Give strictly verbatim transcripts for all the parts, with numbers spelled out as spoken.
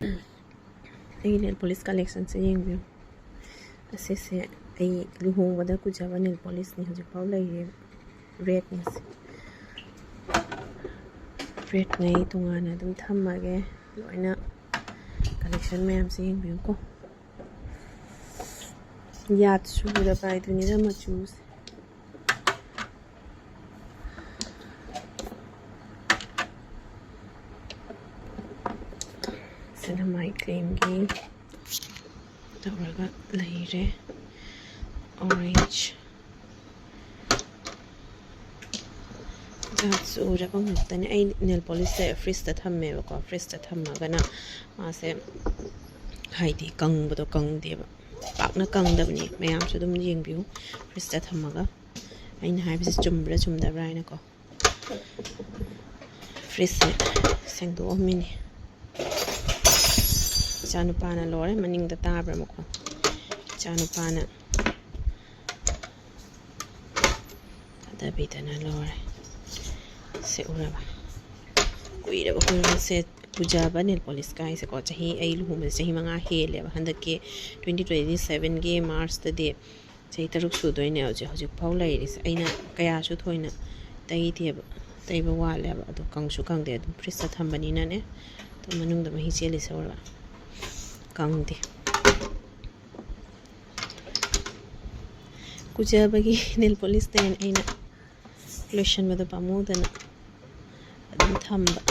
ꯑꯩꯒꯤ nail polish collectionꯁꯦ ꯌꯦꯡꯕꯤꯌꯨ꯫ ꯑꯁꯤꯁꯦ ꯑꯩ ꯂꯨꯍꯣꯡꯕꯗ ꯀꯨꯖꯕ nail polishꯅꯤ, ꯍꯧꯖꯤꯛꯐꯥꯎ ꯂꯩꯔꯤ꯫ Redꯅꯤ ꯁꯤ꯫ Redꯉꯩ ꯇꯣꯉꯥꯟꯅ ꯑꯗꯨꯝ ꯊꯝꯃꯒꯦ꯫ ꯂꯣꯏꯅ collection ꯃꯌꯥꯝꯁꯦ ꯌꯦꯡꯕꯤꯌꯨꯀꯣ꯫ ꯌꯥꯠ ꯁꯨꯔꯕ ꯍꯥꯏꯗꯨꯅꯤꯗ ꯃꯆꯨꯁꯦ꯫ ꯁꯤꯅ my claimꯒꯤ ꯇꯧꯔꯒ ꯂꯩꯔꯦ꯫ Orange꯫ ꯌꯥꯠ ꯁꯨꯔꯕ ꯉꯥꯛꯇꯅꯦ꯫ ꯑꯩ nail polishꯁꯦ fridgeꯇ ꯊꯝꯃꯦꯕꯀꯣ꯫ Fridgeꯇ ꯊꯝꯃꯒꯅ ꯃꯥꯁꯦ ꯍꯥꯏꯗꯤ ꯀꯪꯕꯗꯣ ꯀꯪꯗꯦꯕ꯫ ꯄꯥꯛꯅ ꯀꯪꯗꯕꯅꯤ꯫ ꯃꯌꯥꯝꯁꯨ ꯑꯗꯨꯝ ꯌꯦꯡꯕꯤꯌꯨ fridgeꯇ ꯊꯝꯃꯒ꯫ ꯑꯩꯅ ꯍꯥꯏꯕꯁꯦ ꯆꯨꯝꯕ꯭ꯔꯥ ꯆꯨꯝꯗꯕ꯭ꯔꯥ ꯍꯥꯏꯅꯀꯣ꯫ Fridgeꯁꯦ ꯁꯦꯡꯗꯣꯛꯑꯝꯃꯤꯅꯤ꯫ ꯏꯆꯥꯅꯨꯄꯥꯅ ꯂꯣꯏꯔꯦ, ꯃꯅꯤꯡꯗ ꯇꯥꯕ꯭ꯔꯥ ꯃꯈꯣꯟ? ꯏꯆꯥꯅꯨꯄꯥꯅ ꯊꯥꯗꯕꯤꯗꯅ ꯂꯣꯏꯔꯦ꯫ ꯁꯦ ꯎꯔꯕ? ꯀꯨꯏꯔꯕ ꯀꯨꯏꯔꯕ ꯁꯦ ꯀꯨꯖꯕ nail polish ꯀꯥꯏꯁꯦꯀꯣ꯫ ꯆꯍꯤ, ꯑꯩ ꯂꯨꯍꯣꯡꯕꯁꯦ ꯆꯍꯤ ꯃꯉꯥ ꯍꯦꯜꯂꯦꯕ꯫ ꯍꯟꯗꯛꯀꯤ twenty twenty sevenꯒꯤ Marchꯇꯗꯤ ꯆꯍꯤ ꯇꯔꯨꯛ ꯁꯨꯗꯣꯏꯅꯦ ꯍꯧꯖꯤꯛ, ꯍꯧꯖꯤꯛꯐꯥꯎ ꯂꯩꯔꯤꯁꯦ꯫ ꯑꯩꯅ ꯀꯌꯥꯁꯨ ꯊꯣꯏꯅ ꯇꯩꯗꯦꯕ, ꯇꯩꯕ ꯋꯥꯠꯂꯦꯕ꯫ ꯑꯗꯣ ꯀꯪꯁꯨ ꯀꯪꯗꯦ, ꯑꯗꯨꯝ fridgeꯇ ꯊꯝꯕꯅꯤꯅꯅꯦ꯫ ꯑꯗꯨꯝ ꯃꯅꯨꯡꯗ ꯃꯍꯤ ꯆꯦꯜꯂꯤꯁꯦ ꯎꯔꯕ? ꯀꯪꯗꯦ꯫ ꯀꯨꯖꯕꯒꯤ nail polishꯇ ꯑꯩꯅ ꯂꯣꯏꯁꯟꯕꯗꯣ ꯄꯥꯝꯃꯨꯗꯅ ꯑꯗꯨꯝ ꯊꯝꯕ,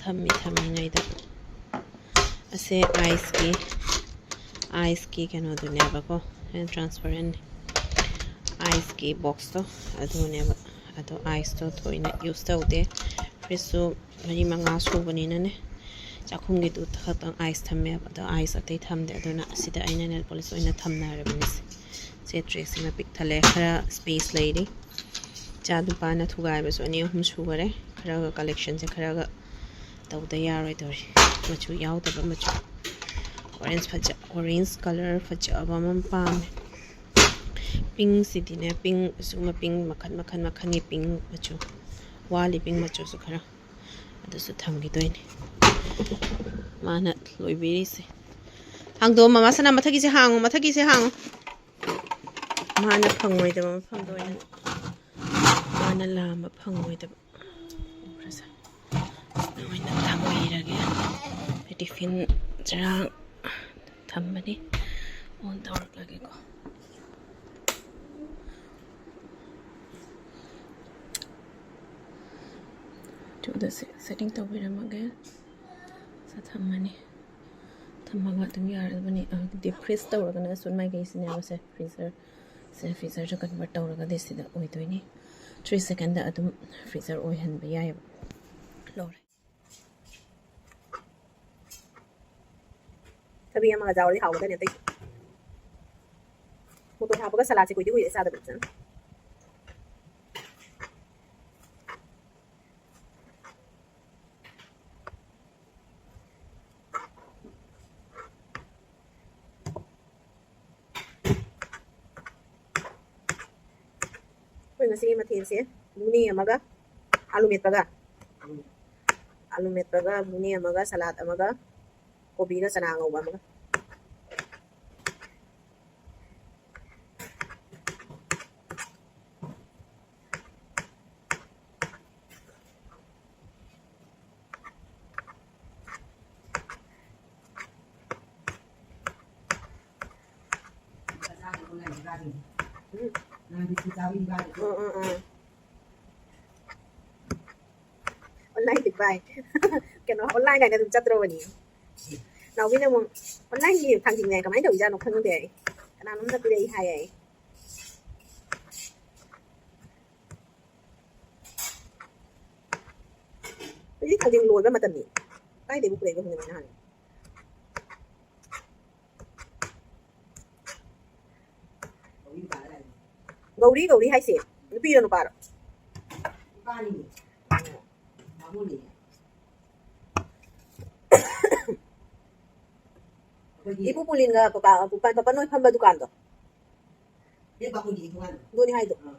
ꯊꯝꯃꯤ ꯊꯝꯃꯤꯉꯩꯗ꯫ ꯑꯁꯦ iceꯀꯤ, iceꯀꯤ ꯀꯩꯅꯣꯗꯨꯅꯦꯕꯀꯣ, transparent iceꯀꯤ boxꯇꯣ ꯑꯗꯨꯅꯦꯕ꯫ ꯑꯗꯣ iceꯇꯣ ꯊꯣꯏꯅ use ꯇꯧꯗꯦ꯫ Fridgeꯁꯨ ꯃꯔꯤ ꯃꯉꯥ ꯁꯨꯕꯅꯤꯅꯅꯦ, ꯆꯥꯛꯈꯨꯝꯒꯤꯗꯨ ꯈꯛꯇꯪ ice ꯊꯝꯃꯦꯕ꯫ ꯑꯗꯣ ice ꯑꯇꯩ ꯊꯝꯗꯦ꯫ ꯑꯗꯨꯅ ꯑꯁꯤꯗ ꯑꯩꯅ nail polish ꯑꯣꯏꯅ ꯊꯝꯅꯔꯕꯅꯤ꯫ ꯁꯦ traysꯤꯃ ꯄꯤꯛ ꯊꯜꯂꯦ꯫ ꯈꯔ space ꯂꯩꯔꯤ꯫ ꯏꯆꯥ ꯅꯨꯄꯥꯅ ꯊꯨꯒꯥꯏꯕꯁꯨ ꯑꯅꯤ ꯑꯍꯨꯝ ꯁꯨꯈꯔꯦ꯫ ꯈꯔꯒ collectionꯁꯦ ꯈꯔꯒ ꯇꯧꯗ ꯌꯥꯔꯣꯏꯗꯧꯔꯤ꯫ ꯃꯆꯨ ꯌꯥꯎꯗꯕ ꯃꯆꯨ꯫ Orange ꯐꯖ-, orange colour ꯐꯖꯕ ꯑꯃ ꯄꯥꯝꯃꯦ꯫ Pinkꯁꯤꯗꯤꯅꯦ, pink, ꯑꯁꯤꯒꯨꯝꯕ pink ꯃꯈꯜ, ꯃꯈꯜ, ꯃꯈꯜꯒꯤ pink ꯃꯆꯨ ꯋꯥꯠꯂꯤ, pink ꯃꯆꯨꯁꯨ ꯈꯔ꯫ ꯑꯗꯨꯁꯨ ꯊꯝꯈꯤꯗꯣꯏꯅꯤ꯫ ꯃꯥꯅ ꯂꯣꯏꯕꯤꯔꯤꯁꯦ꯫ ꯍꯥꯡꯗꯣꯛꯑꯣ, ꯃꯃꯥ ꯁꯅꯥ, ꯃꯊꯛꯀꯤꯁꯦ ꯍꯥꯡꯉꯣ, ꯃꯊꯛꯀꯤꯁꯦ ꯍꯥꯡꯉꯣ꯫ ꯃꯥꯅ ꯐꯪꯉꯣꯏꯗꯕ ꯃꯐꯝꯗ ꯑꯣꯏꯅ, ꯃꯥꯅ ꯂꯥꯝꯕ ꯐꯪꯉꯣꯏꯗꯕ꯫ ꯎꯈ꯭ꯔꯁꯦ꯫ ꯁꯤꯗ ꯑꯣꯏꯅ ꯊꯝꯕꯤꯔꯒꯦ꯫ ꯇꯤꯐꯤꯟ ꯆꯔꯥꯡ ꯊꯝꯕꯅꯤ꯫ ꯑꯣꯟ ꯇꯧꯔꯛꯂꯒꯦꯀꯣ꯫ ꯁꯤꯗ ꯁꯦ-, ꯁꯦꯠꯇꯤꯡ ꯇꯧꯕꯤꯔꯝꯃꯒꯦ꯫ ꯁꯤꯗ ꯊꯝꯃꯅꯤ꯫ ꯊꯝꯃꯒ ꯑꯗꯨꯝ ꯌꯥꯔꯕꯅꯤ꯫ ꯑ, ꯗꯤꯞ ꯐ꯭ꯔꯤꯖ ꯇꯧꯔꯒꯅ ꯁꯨꯝ ꯃꯥꯏꯀꯩꯁꯤꯅꯦꯕꯁꯦ, ꯐ꯭ꯔꯤꯖꯔ ꯁꯦ, ꯐ꯭ꯔꯤꯖꯔꯁꯨ ꯀꯟꯚꯔꯠ ꯇꯧꯔꯒꯗꯤ ꯁꯤꯗ ꯑꯣꯏꯗꯣꯏꯅꯤ꯫ ꯊ꯭ꯔꯤ ꯁꯦꯀꯦꯟꯗ ꯑꯗꯨꯝ ꯐ꯭ꯔꯤꯖꯔ ꯑꯣꯏꯍꯟꯕ ꯌꯥꯏꯑꯕ꯫ ꯂꯣꯏꯔꯦ꯫ ꯊꯕꯤ ꯑꯃꯒ ꯆꯥꯎꯔꯗꯤ ꯍꯥꯎꯒꯗꯣꯏꯅꯦ ꯑꯇꯩ꯫ ꯃꯣꯇꯣꯔ ꯍꯥꯞꯄꯒ ꯁꯂꯥꯠꯁꯦ ꯀꯨꯏꯗꯤ ꯀꯨꯏꯔꯦ ꯆꯥꯗꯕ ꯐꯖꯅ꯫ ꯑꯩꯈꯣꯏ ꯉꯁꯤꯒꯤ ꯃꯊꯦꯜꯁꯦ ꯃꯨꯅꯤ ꯑꯃꯒ ꯑꯥꯂꯨ ꯃꯦꯠꯄꯒ, ꯑꯥꯂꯨ ꯃꯦꯠꯄꯒ ꯃꯨꯅꯤ ꯑꯃꯒ ꯁꯂꯥꯠ ꯑꯃꯒ ꯀꯣꯕꯤꯒ ꯆꯅꯥ ꯉꯧꯕ ꯑꯃꯒ꯫ ꯎꯝ꯫ ꯎꯝ, ꯎꯝ, ꯎꯝ꯫ ꯑꯣꯟꯂꯥꯏꯟꯗꯤ ꯄꯥꯏ꯫ ꯀꯩꯅꯣ, ꯑꯣꯟꯂꯥꯏꯟ ꯍꯥꯏꯅ ꯑꯗꯨꯝ ꯆꯠꯇ꯭ꯔꯕꯅꯤ꯫ ꯅꯥꯎꯕꯤꯅ ꯑꯃꯨꯛ ꯑꯣꯟꯂꯥꯏꯟꯒꯤ ꯊꯥꯡꯖꯤꯡꯅꯦ ꯀꯃꯥꯏꯅ ꯇꯧꯔꯤꯖꯥꯠꯅꯣ ꯈꯪꯗꯦ ꯑꯩ꯫ ꯀꯅꯥꯅꯣꯝꯅ ꯄꯤꯔꯛꯏ ꯍꯥꯏꯌꯦ ꯑꯩ꯫ ꯍꯧꯖꯤꯛ ꯊꯥꯡꯖꯤꯡ ꯂꯣꯏꯕ ꯃꯇꯝꯅꯤ꯫ ꯀꯥꯏꯗꯩꯕꯨ ꯄꯨꯔꯛꯏꯕ ꯈꯪꯗꯦ ꯃꯣꯏꯅ ꯍꯥꯟꯅ꯫ ꯒꯧꯔꯤ, ꯒꯧꯔꯤ ꯍꯥꯏꯁꯦ ꯅꯨꯄꯤꯔꯣ ꯅꯨꯄꯥꯔꯣ? ꯅꯨꯄꯥꯅꯤꯅꯦ꯫ ꯕꯥꯃꯣꯟꯅꯤꯅꯦ꯫ ꯑꯩꯈꯣꯏꯒꯤ ꯏꯄꯨ ꯄꯨꯂꯤꯟꯒ ꯄꯄꯥ, ꯄꯄꯥ, ꯄꯄꯟ ꯍꯣꯏ ꯐꯝꯕ ꯗꯨꯀꯥꯟꯗꯣ꯫ ꯍꯦꯛ ꯕꯥꯃꯣꯟꯒꯤ ꯊꯣꯡꯒꯥꯟꯗꯣ꯫ ꯑꯗꯨꯅꯤ ꯍꯥꯏꯗꯣ꯫ ꯑꯥ꯫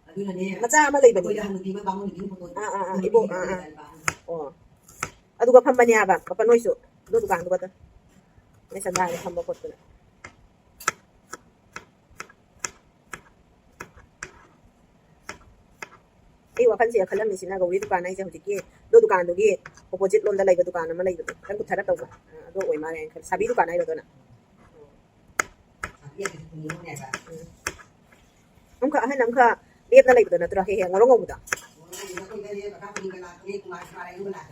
ꯑꯗꯨꯅꯅꯦ꯫ ꯃꯆꯥ ꯑꯃ ꯂꯩꯕꯅꯦ꯫ ꯑꯩꯈꯣꯏꯗ ꯍꯅꯨꯕꯤ ꯑꯃ ꯕꯥꯃꯣꯟ ꯅꯨꯄꯤ ꯑꯃ ꯐꯣꯇꯣ꯫ ꯑꯥ, ꯑꯥ, ꯑꯥ, ꯏꯕꯣꯛ, ꯑꯥ, ꯑꯥ꯫ ꯑꯣ꯫ ꯑꯗꯨꯒ ꯐꯝꯕꯅꯦ ꯍꯥꯏꯕ ꯄꯄꯟ ꯍꯣꯏꯁꯨ, ꯑꯗꯨ ꯗꯨꯀꯥꯟꯗꯨꯒ꯫ ꯅꯣꯏ ꯆꯟꯗꯥꯒ ꯐꯝꯕ ꯈꯣꯠꯇꯅ꯫ ꯑꯩ ꯋꯥꯈꯜꯁꯤꯗ ꯈꯜꯂꯝꯃꯤꯁꯤꯅ, ꯒꯧꯔꯤ ꯗꯨꯀꯥꯟ ꯍꯥꯏꯁꯦ ꯍꯧꯖꯤꯛꯀꯤ ꯑꯗꯨ ꯗꯨꯀꯥꯟꯗꯨꯒꯤ opposite ꯂꯣꯝꯗ ꯂꯩꯕ ꯗꯨꯀꯥꯟ ꯑꯃ ꯂꯩꯕꯗꯣ, ꯈꯤꯇꯪ ꯀꯨꯊꯔꯞ ꯇꯧꯕ, ꯑ, ꯑꯗꯨ ꯑꯣꯏ ꯃꯥꯜꯂꯦ ꯍꯥꯏꯅ ꯈꯜꯂꯦ꯫ ꯁꯥꯕꯤ ꯗꯨꯀꯥꯟ ꯍꯥꯏꯔꯣ ꯑꯗꯨꯅ? ꯎꯝ꯫ ꯑꯃꯈꯛ ꯑꯍꯟ ꯑꯃꯈꯛ ꯂꯦꯞꯅ ꯂꯩꯕꯗꯣ ꯅꯠꯇ꯭ꯔꯣ, ꯍꯦꯛ ꯍꯦꯛ ꯉꯧꯔꯣꯛ ꯉꯧꯕꯗꯣ?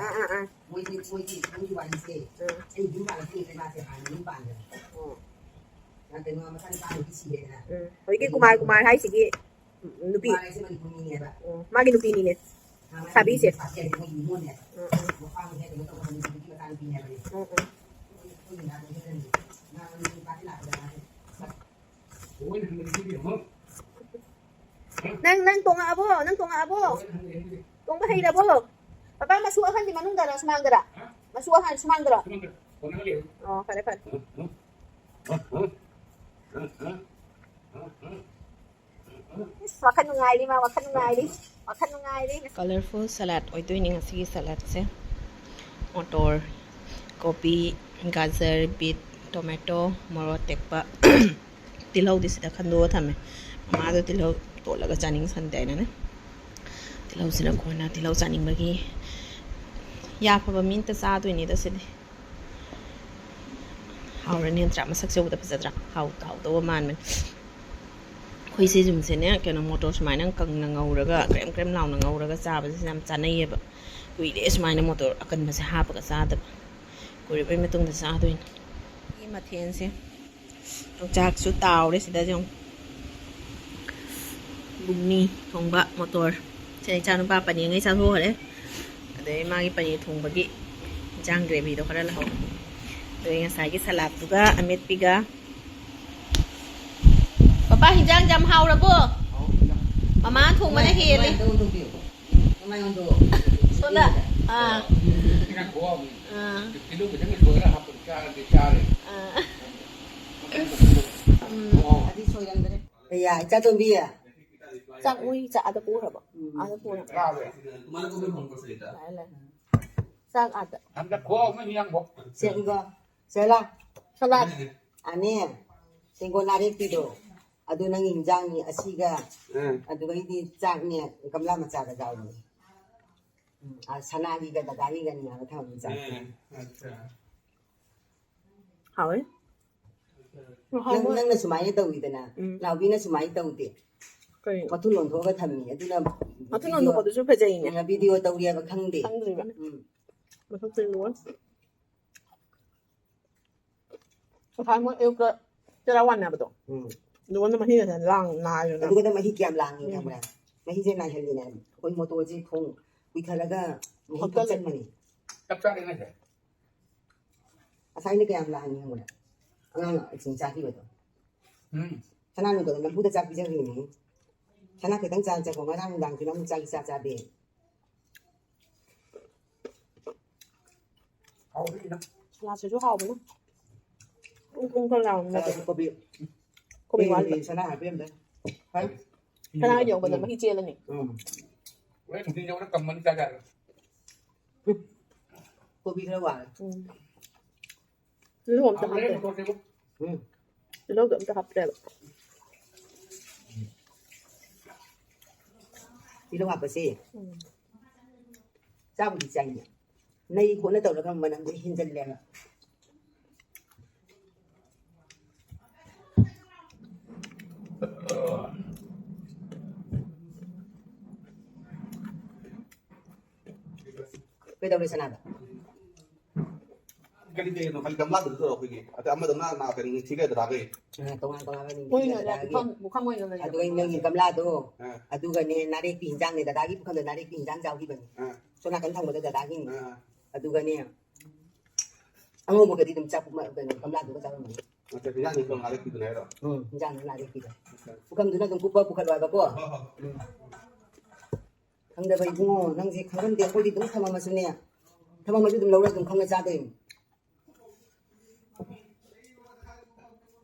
ꯑꯥ, ꯑꯥ, ꯑꯥ꯫ ꯎꯝ꯫ ꯎꯝ꯫ ꯍꯧꯖꯤꯛꯀꯤ ꯀꯨꯃꯥꯔ ꯀꯨꯃꯥꯔ ꯍꯥꯏꯁꯤꯒꯤ ꯅꯨꯄꯤ꯫ ꯃꯥꯒꯤꯁꯦ ꯃꯅꯤꯄꯨꯔ ꯃꯤꯅꯦꯕ꯫ ꯑꯣ, ꯃꯥꯒꯤ ꯅꯨꯄꯤꯅꯤꯅꯦ꯫ ꯁꯥꯕꯤꯁꯦ꯫ ꯃꯣꯏꯒꯤ ꯅꯤꯉꯣꯜꯅꯦꯕ꯫ ꯎꯝ, ꯎꯝ꯫ ꯃꯄꯥꯒꯤ ꯍꯦꯛ ꯀꯩꯅꯣ ꯇꯧꯕ ꯃꯅꯤꯄꯨꯔꯒꯤ ꯃꯆꯥꯅꯨꯄꯤꯅꯦꯕ꯫ ꯎꯝ, ꯎꯝ꯫ ꯑꯩꯈꯣꯏꯒꯤ ꯅꯥꯕ ꯍꯦꯛ ꯂꯩꯔꯝꯃꯤ꯫ ꯃꯥ ꯃꯅꯤꯄꯨꯔ ꯄꯥꯛꯇꯤ ꯂꯥꯛꯄꯗ ꯃꯥꯁꯦ꯫ ꯅꯪ, ꯅꯪ ꯇꯣꯡꯉꯛꯑꯕꯣ? ꯅꯪ ꯇꯣꯡꯉꯛꯑꯕꯣ? ꯇꯣꯡꯕ ꯍꯩꯔꯕꯣ? ꯄꯄꯥ, ꯃꯁꯨ ꯑꯍꯟꯗꯤ ꯃꯅꯨꯡꯗꯔ ꯁꯨꯃꯥꯡꯗꯔ? ꯃꯁꯨ ꯑꯍꯟ ꯁꯨꯃꯥꯡꯗꯔꯣ? ꯑꯣ, ꯐꯔꯦ, ꯐꯔꯦ꯫ ꯏꯁ, ꯋꯥꯈꯜ ꯅꯨꯡꯉꯥꯏꯔꯤ ꯃꯥ, ꯋꯥꯈꯜ ꯅꯨꯡꯉꯥꯏꯔꯤ, ꯋꯥꯈꯜ ꯅꯨꯡꯉꯥꯏꯔꯤ꯫ Colourful salad ꯑꯣꯏꯗꯣꯏꯅꯤ ꯉꯁꯤꯒꯤ saladꯁꯦ꯫ ꯃꯣꯇꯣꯔ, ꯀꯣꯕꯤ, ꯒꯥꯖꯔ, ꯕꯤꯠ, ꯇꯣꯃꯦꯇꯣ, ꯃꯣꯔꯣꯛ ꯑꯇꯦꯛꯄ, ꯇꯤꯜꯍꯧꯗꯤ ꯁꯤꯗ ꯈꯟꯗꯣꯛꯑ ꯊꯝꯃꯦ꯫ ꯃꯃꯥꯗꯣ ꯇꯤꯜꯍꯧ ꯇꯣꯠꯂꯒ ꯆꯥꯅꯤꯡꯁꯟꯗꯦ ꯍꯥꯏꯅꯅꯦ꯫ ꯇꯤꯜꯍꯧꯁꯤꯅ ꯀꯣꯟꯅ ꯇꯤꯜꯍꯧ ꯆꯥꯅꯤꯡꯕꯒꯤ꯫ ꯌꯥꯐꯕ ꯃꯤ ꯑꯝꯇ ꯆꯥꯗꯣꯏꯅꯤꯗ ꯁꯤꯗꯤ꯫ ꯍꯥꯎꯔꯅꯤ ꯅꯠꯇ꯭ꯔꯥ? ꯃꯁꯛꯁꯦ ꯎꯕꯗ ꯐꯖꯗ꯭ꯔꯥ? ꯍꯥꯎ-, ꯍꯥꯎꯗꯧꯕ ꯃꯥꯟꯕꯅꯦ꯫ ꯑꯩꯈꯣꯏ ꯁꯤ ꯌꯨꯝꯁꯦꯅꯦ, ꯀꯩꯅꯣ, ꯃꯣꯇꯣꯔ ꯁꯨꯃꯥꯏꯅ ꯀꯪꯅ ꯉꯧꯔꯒ, ꯀ꯭ꯔꯦꯝ ꯀ꯭ꯔꯦꯝ ꯂꯥꯎꯅ ꯉꯧꯔꯒ ꯆꯥꯕꯁꯤꯁꯨ ꯌꯥꯝ ꯆꯥꯅꯩꯌꯦꯕ꯫ ꯀꯨꯏꯔꯦ ꯁꯨꯃꯥꯏꯅ ꯃꯣꯇꯣꯔ ꯑꯀꯟꯕꯁꯦ ꯍꯥꯞꯄꯒ ꯆꯥꯗꯕ꯫ ꯀꯨꯏꯔꯕꯩ ꯃꯇꯨꯡꯗ ꯆꯥꯗꯣꯏꯅꯦ꯫ ꯁꯤ ꯃꯊꯦꯜꯁꯦ ꯌꯣꯡꯆꯥꯛꯁꯨ ꯇꯥꯎꯔꯦ ꯁꯤꯗ ꯌꯦꯡꯉꯨ꯫ ꯕꯨꯛꯅꯤ ꯊꯣꯡꯕ ꯃꯣꯇꯣꯔ꯫ ꯁꯦ ꯏꯆꯥꯅꯨꯄꯥ ꯄꯅꯤꯔꯉꯩ ꯆꯥꯊꯣꯛꯈ꯭ꯔꯦ꯫ ꯑꯗꯩ ꯃꯥꯒꯤ ꯄꯅꯤꯔ ꯊꯣꯡꯕꯒꯤ ꯏꯟꯖꯥꯡ gravyꯗꯣ ꯈꯔ ꯂꯧꯍꯧꯔꯦ꯫ ꯑꯗꯩ ꯉꯁꯥꯏꯒꯤ saladꯇꯨꯒ ꯑꯃꯦꯠꯄꯤꯒ꯫ ꯄꯄꯥ, ꯍꯤꯟꯖꯥꯡꯁꯦ ꯌꯥꯝ ꯍꯥꯎꯔꯕꯣ? ꯃꯃꯥ ꯊꯣꯡꯕꯅ ꯍꯦꯜꯂꯤ꯫ ꯁꯣꯝꯗ꯫ ꯑꯥ꯫ ꯑꯥ꯫ ꯎꯝ꯫ ꯌꯥ, ꯏꯆꯥꯇꯣꯝꯕꯤ꯫ ꯆꯥꯛ ꯃꯣꯏ ꯆꯥꯛ ꯑꯥꯗ ꯄꯨꯈ꯭ꯔꯕꯣ? ꯎꯝ꯫ ꯑꯥꯗ ꯄꯨꯈ꯭ꯔꯕꯣ? ꯂꯥꯛꯑꯦ, ꯂꯥꯛꯑꯦ꯫ ꯆꯥꯛ ꯑꯥꯗ꯫ ꯌꯥꯝꯅ ꯈꯨꯍꯥꯎ ꯑꯃ ꯌꯥꯝꯕꯣ꯫ ꯁꯦ ꯏꯕꯣ, ꯁꯦꯂꯥ꯫ ꯁꯂꯥꯠ꯫ ꯑꯅꯦ, ꯇꯦꯡꯀꯣꯠ ꯅꯥꯔꯦꯛꯄꯤꯗꯣ꯫ ꯑꯗꯨ ꯅꯪꯒꯤ ꯏꯟꯖꯥꯡꯅꯤ ꯑꯁꯤꯒ, ꯎꯝ꯫ ꯑꯗꯨꯒꯩꯗꯤ ꯆꯥꯛꯅꯦ, ꯒꯝꯂꯥ ꯃꯆꯥꯗ ꯌꯥꯎꯕꯅꯦ꯫ ꯎꯝ, ꯑ, ꯁꯅꯥꯒꯤꯒ ꯗꯗꯥꯒꯤꯒꯅꯤ ꯍꯥꯏꯕ ꯊꯝꯃꯤ ꯆꯥꯛ꯫ ꯎꯝ, ꯑꯠꯆꯥ꯫ ꯍꯥꯎꯋꯦ꯫ ꯅꯪ, ꯅꯪꯅ ꯁꯨꯃꯥꯏꯅ ꯇꯧꯋꯤꯗꯅ, ꯎꯝ꯫ ꯅꯥꯎꯕꯤꯅ ꯁꯨꯃꯥꯏꯅ ꯇꯧꯗꯦ꯫ ꯀꯩꯅꯣ? ꯃꯊꯨꯟ ꯑꯣꯟꯊꯣꯛꯑꯒ ꯊꯝꯃꯤ꯫ ꯑꯗꯨꯅ ꯃꯊꯨꯟ ꯑꯣꯟꯊꯣꯛꯄꯗꯨꯁꯨ ꯐꯖꯩꯅꯦ꯫ ꯅꯪꯅ ꯚꯤꯗꯤꯑꯣ ꯇꯧꯔꯤ ꯍꯥꯏꯕ ꯈꯪꯗꯦ꯫ ꯈꯪꯗ꯭ꯔꯤꯕ꯫ ꯎꯝ꯫ ꯃꯊꯛꯇ ꯂꯣꯏ꯫ ꯉꯁꯥꯏ ꯃꯣꯏ ꯑꯌꯨꯛꯇ ꯆꯔꯥ ꯋꯥꯟꯅꯕꯗꯣ꯫ ꯎꯝ꯫ ꯑꯗꯨꯒꯅ ꯃꯍꯤꯒꯁꯦ ꯂꯥꯡ ꯅꯥꯏꯗꯅ꯫ ꯑꯗꯨꯒ ꯃꯍꯤ ꯀꯌꯥꯝ ꯂꯥꯡꯉꯤ ꯎꯝ꯫ ꯈꯪꯕ꯭ꯔꯥ? ꯃꯍꯤꯁꯦ ꯅꯥꯏꯍꯜꯂꯤꯅꯦ꯫ ꯑꯩꯈꯣꯏ ꯃꯣꯇꯣꯔꯁꯦ ꯊꯣꯡ ꯀꯨꯏꯊꯔꯒ ꯃꯍꯤ ꯍꯣꯇꯦꯜ꯫ ꯊꯛꯆꯟꯕꯅꯤ꯫ ꯆꯞ ꯆꯥꯔꯦ ꯉꯁꯤ꯫ ꯉꯁꯥꯏꯅ ꯀꯌꯥꯝ ꯂꯥꯡꯉꯤ ꯈꯪꯕ꯭ꯔꯥ? ꯑꯉꯥꯡ ꯏꯁꯤꯡ ꯆꯥꯈꯤꯕꯗꯣ꯫ ꯎꯝ꯫ ꯁꯅꯥꯅꯨꯗꯣ ꯅꯝꯐꯨꯗ ꯆꯥꯛ ꯄꯤꯖꯈ꯭ꯔꯤꯅꯦ꯫ ꯁꯅꯥ ꯈꯤꯇꯪ ꯆꯥ ꯆꯠꯈꯣ꯫ ꯉꯔꯥꯡ ꯅꯨꯡꯗꯥꯡꯁꯨ ꯅꯪ ꯆꯥꯛ ꯏꯆꯥ ꯆꯥꯗꯦ꯫ ꯍꯥꯎꯕꯅꯤꯅ꯫ ꯁꯂꯥꯠꯁꯤꯁꯨ ꯍꯥꯎꯕꯅꯤ꯫ ꯄꯨꯡ ꯄꯨꯡ ꯈꯔ ꯂꯥꯎꯅ ꯆꯥꯛ ꯀꯣꯕꯤ꯫ ꯀꯣꯕꯤ ꯑꯦ, ꯋꯥꯠꯂꯤꯕ꯫ ꯑꯦ, ꯁꯅꯥ ꯍꯥꯞꯄꯤꯔꯝꯗꯦ꯫ ꯍꯥꯏ? ꯁꯅꯥꯒꯤ ꯌꯧꯕꯗ ꯃꯍꯤ ꯆꯦꯜꯂꯅꯤ꯫ ꯎꯝ꯫ ꯍꯣꯔꯦꯟ ꯅꯨꯡꯊꯤꯜ ꯌꯧꯔ ꯀꯝꯃꯅꯤ ꯆꯥꯛ ꯆꯥꯔꯒ꯫ ꯀꯣꯕꯤ ꯈꯔ ꯋꯥꯠꯂꯦ꯫ ꯎꯝ꯫ ꯇꯤꯜꯍꯧ ꯑꯝꯇ ꯍꯣꯔꯦꯟ ꯍꯥꯞꯇꯦ꯫ ꯃꯣꯇꯣꯔꯁꯦ ꯎꯝ꯫ ꯇꯤꯜꯍꯧꯗꯣ ꯑꯝꯇ ꯍꯥꯞꯇ꯭ꯔꯦꯕ꯫ ꯇꯤꯜꯍꯧ ꯍꯥꯞꯄꯁꯦ꯫ ꯎꯝ꯫ ꯆꯥꯕꯨꯗꯤ ꯆꯥꯏꯅꯦ꯫ ꯅꯩ ꯈꯣꯠꯅ ꯇꯧꯔꯒ ꯃꯅꯝꯗꯣ ꯍꯦꯟꯖꯜꯂꯦꯕ꯫ ꯀꯩꯗꯧꯔꯦ ꯁꯅꯥꯗ? ꯀꯔꯤ ꯀꯩꯅꯣ ꯈꯪꯗꯦ, ꯒꯝꯂꯥꯗꯨꯗ ꯇꯧꯔꯣ ꯑꯩꯈꯣꯏꯒꯤ꯫ ꯑꯗ ꯑꯃꯗꯨꯅ ꯅꯥ ꯀꯔꯤ ꯊꯤꯒ ꯗꯗꯥꯈꯩ꯫ ꯑ, ꯇꯣꯉꯥꯟ ꯇꯣꯉꯥꯟꯕ ꯅꯤꯡꯊꯤꯕ ꯃꯣꯏꯅꯅꯦ ꯗꯗꯥꯒꯤ꯫ ꯄꯨꯈꯝ ꯄꯨꯈꯝ ꯑꯣꯏꯅ ꯂꯩꯌꯦꯕ꯫ ꯑꯗꯨꯒ ꯅꯪꯒꯤ ꯒꯝꯂꯥꯗꯣ, ꯑꯥ꯫ ꯑꯗꯨꯒꯅꯦ ꯅꯥꯔꯦꯛꯄꯤ ꯍꯤꯟꯖꯥꯡꯅꯦ, ꯗꯗꯥꯒꯤ ꯄꯨꯈꯝꯗ ꯅꯥꯔꯦꯛꯄꯤ ꯍꯤꯟꯖꯥꯡ ꯆꯥꯎꯈꯤꯕꯅꯤ꯫ ꯑꯥ꯫ ꯁꯣꯝ ꯅꯥꯀꯟ ꯊꯪꯕꯗ ꯗꯗꯥꯒꯤꯅꯤ꯫ ꯑꯥ꯫ ꯑꯗꯨꯒꯅꯦ ꯑꯉꯧꯕꯒꯗꯤ ꯑꯗꯨꯝ ꯆꯥꯛ ꯄꯨꯈꯝ-, ꯀꯩꯅꯣ, ꯒꯝꯂꯥꯗꯨꯒ ꯆꯥꯔꯝꯃꯅꯤ꯫ ꯑꯠꯆꯥ, ꯍꯤꯟꯖꯥꯡꯗꯤ ꯀꯩꯅꯣ ꯅꯥꯔꯦꯛꯄꯤꯗꯨꯅ ꯍꯥꯏꯔꯣ? ꯎꯝ, ꯍꯤꯟꯖꯥꯡꯗꯨ ꯅꯥꯔꯦꯛꯄꯤꯗꯣ꯫ ꯑꯠꯆꯥ꯫ ꯄꯨꯈꯝꯗꯨꯅ ꯑꯗꯨꯝ ꯀꯨꯞꯄ ꯄꯨꯈꯠꯂꯣ ꯍꯥꯏꯕꯀꯣ꯫ ꯍꯣꯏ, ꯍꯣꯏ, ꯍꯣꯏ꯫ ꯈꯪꯗꯕ ꯏꯕꯨꯡꯉꯣ, ꯅꯪꯁꯦ ꯈꯪꯍꯟꯗꯦ꯫ ꯑꯩꯈꯣꯏꯗꯤ ꯑꯗꯨꯝ ꯊꯝꯃꯝꯃꯁꯨꯅꯦ, ꯊꯝꯃꯝꯃꯁꯨ ꯑꯗꯨꯝ ꯂꯧꯔ ꯑꯗꯨꯝ ꯈꯪꯅ ꯆꯥꯗꯣꯏꯅꯤ꯫